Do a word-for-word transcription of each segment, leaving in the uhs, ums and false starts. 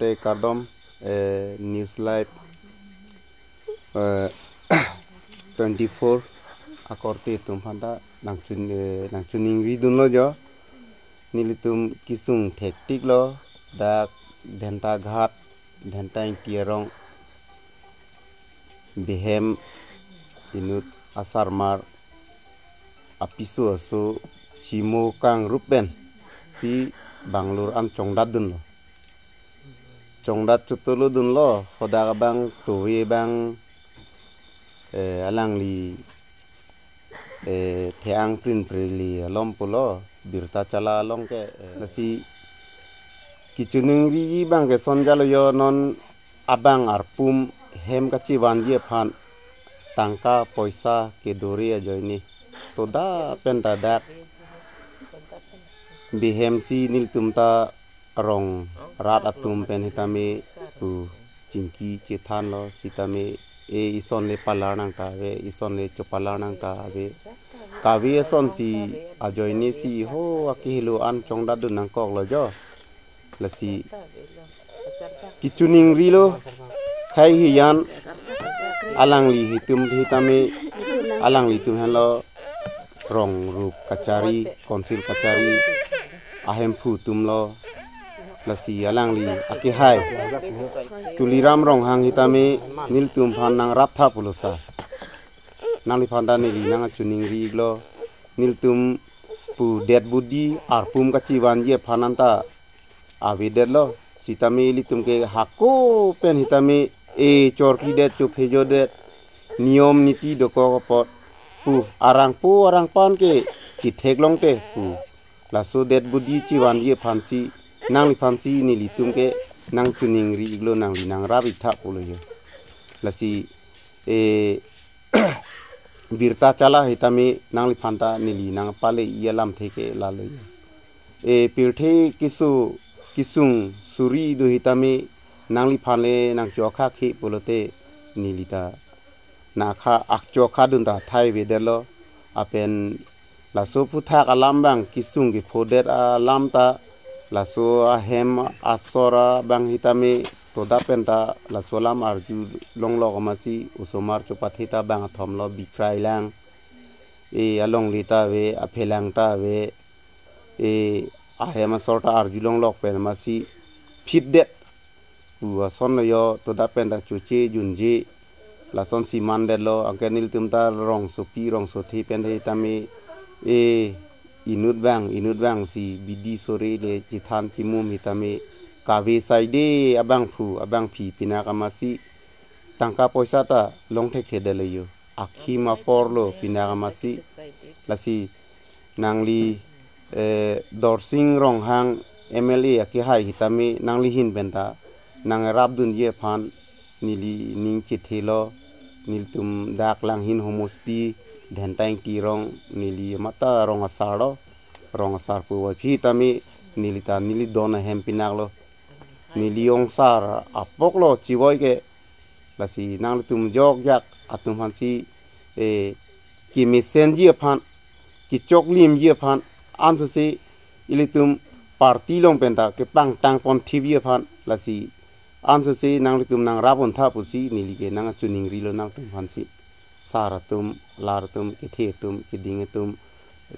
Eh, kardom, eh, News Live, eh, twenty-four akorte atum aphanta nangchun, eh, nangchoningri dunlo jo. Nelitum kesung thektik lo, dak Dhentaghat, Dhenta Ingti arong, Behem inut asarmar apiso aso chimo kangrup pensi Bangalore an chongdat dunlo. Chongdat chotolo dunlo, hadak abang tove abang, eh, alangli, eh, the-ang prinpre kali alom pulo, birta chala along ke, eh, lasi kechoningri abang ke sonjalo jo, non abang arpum hem kachevanji aphan tangka poisa kedore ajoine. Toda penta dak Behem si nelitum ta rong rat atum pen sitame pu chingki chethanlo sitame, e, ison le palar nangkave, ison le chopalar nangkave. Kave asonsi ajoine si ho akehelo an chongdat dun nangkoklo jo. Lasi kechoningrilo, khei hiyan alangli hitum sitame, alanglitum henlo rong rup kachari, council kachari ahemphu atumlo. Lasi alangli akehai Tuliram Ronghang sitame nelitum aphan nangraptha pulo sir. Nangliphan ta neli nangchoningri iklo, nelitum pu dead body arpum kachevanji aphan anta avedetlo. Sitame ilitum ke hako pen sitame, e, chorklidet, chophejodet, niyom niti dokok apot pu arangpo arangpan ke chetheklongte pu, laso dead body chevanji aphansi, nangliphansi nelitum ke nangchoningri iklo, nangli nangrap iktha pulo jo. Lasi, e, birta chala sitame nangliphan ta neli nangpale-i alamthe ke lalo jo. E, pirthe keso kesung suri do sitame nangliphan le nangchokhakhe pulote neli ta nakha akchokha dun ta thai avedetlo. Lapen laso aphuthak alam abang kesung kephodet alam ta, laso ahem asor abang sitame toda penta laso alam arjulonglok amatsi osomar chopathe ta bang athomlo, bikrai lang, e, alongle ta ave, aphelang ta ave, e, ahem asor ta arjulonglok pen amatsi phitdet pu asonlo jo, toda penta choche junje lasonsi mandetlo. Anke nelitum ta rongsopi rongsothe pen sitame, e, inut abang inut abangsi bidi sore le chethan chimum sitame kave saide abangphu abangphi pinak amatsi tangka poisa ta longthekthedetlo jo, akhim aporlo pinak amatsi. Lasi nangli, eh, Dorsing Ronghang M L A akehai sitame nangli ahin penta nangrapdunji aphan neli ning chethelo. Nelitum dak Langhin homosti Dhenta Ingti arong, neli mata rong asarlo, rong asar pu wai phi tame neli ta neli don ahem pinaklo. Neli ongsar apoklo chivoi ke. Lasi nanglitum jokjak atum aphansi, eh, kemesenji aphan, kechoklimji aphan, ansose ilitum party along penta kepangtang ponthipji aphan, lasi ansose nanglitum nangrap-un tha pusi neli ke nangchoningrilo nangtum aphansi. Sar atum, lar atum, kethe atum, keding atum,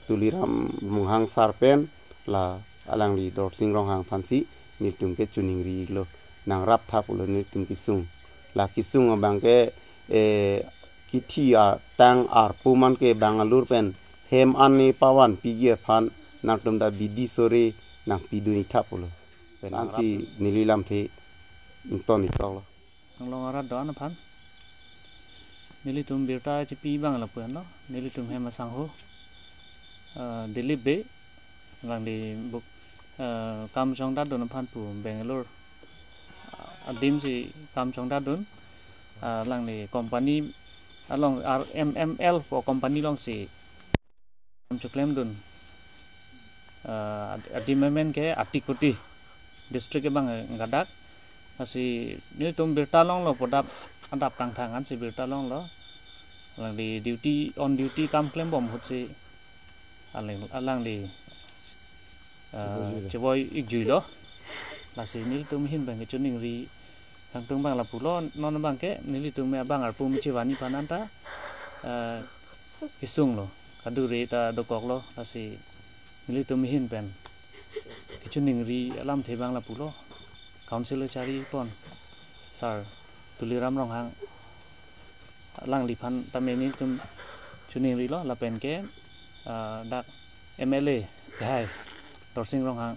Tuliram Ronghang sar pen la alangli Dorsing Ronghang aphansi nelitum ke choningri iklo, nangrap tha pulo nelitum kesung. La kesung abang ke, eh, kithi atang arpu man ke Bangalore pen hem an ne pavanpiji aphan nangtum ta bidi sore nangpidun ik tha pulo. Pen ansi neli lamthe ington ik toklo. Anglong arat do-an aphan nelitum birta chipi abang lapu-anlo, nelitum hem asangho, eh, Dilip Bey, alangli buk, eh, kam chongdatdun aphan pu Bangalore, eh, adimsi kam chongdatdun, eh, alangli company along R M M L pu company alongsi kam choklemdun, eh, ad-, adim amen ke Atikoti district abang, eh, gadak. Lasi nelitum birta longlo, pu adap, adap kangthang ansi birta longlo. Alangli duty, on duty kam klembom ahutsi alang, alangli, eh, chevoi ikjuilo. Chevoi ikjuilo. Lasi nelitum ahin pen kachiningri kangtung abang lapulo, non abang ke nelitum abang arpum chevani aphan anta, eh, kesung lo, kadure ta dokok lo. Lasi nelitum ahin pen kachiningri alamthe abang lapulo, council charipon Sir Tuliram Ronghang, alangliphan tame nelitum chiningrilo, lapen ke, ah, dak M L A kehai Dorsing Ronghang,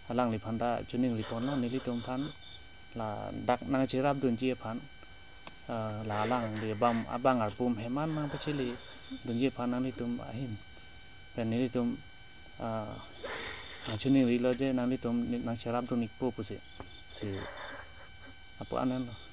alangliphan ta chiningripon lo nelitum aphan, ladak nangcherapdunji aphan, ah, la alangli abang, abang arpum heman nangpachele dunji aphan nanglitum ahin pen nelitum, ah, nangchiningrilo je nanglitum nangcherapdun-ikpo pusi. Si apo anan lo.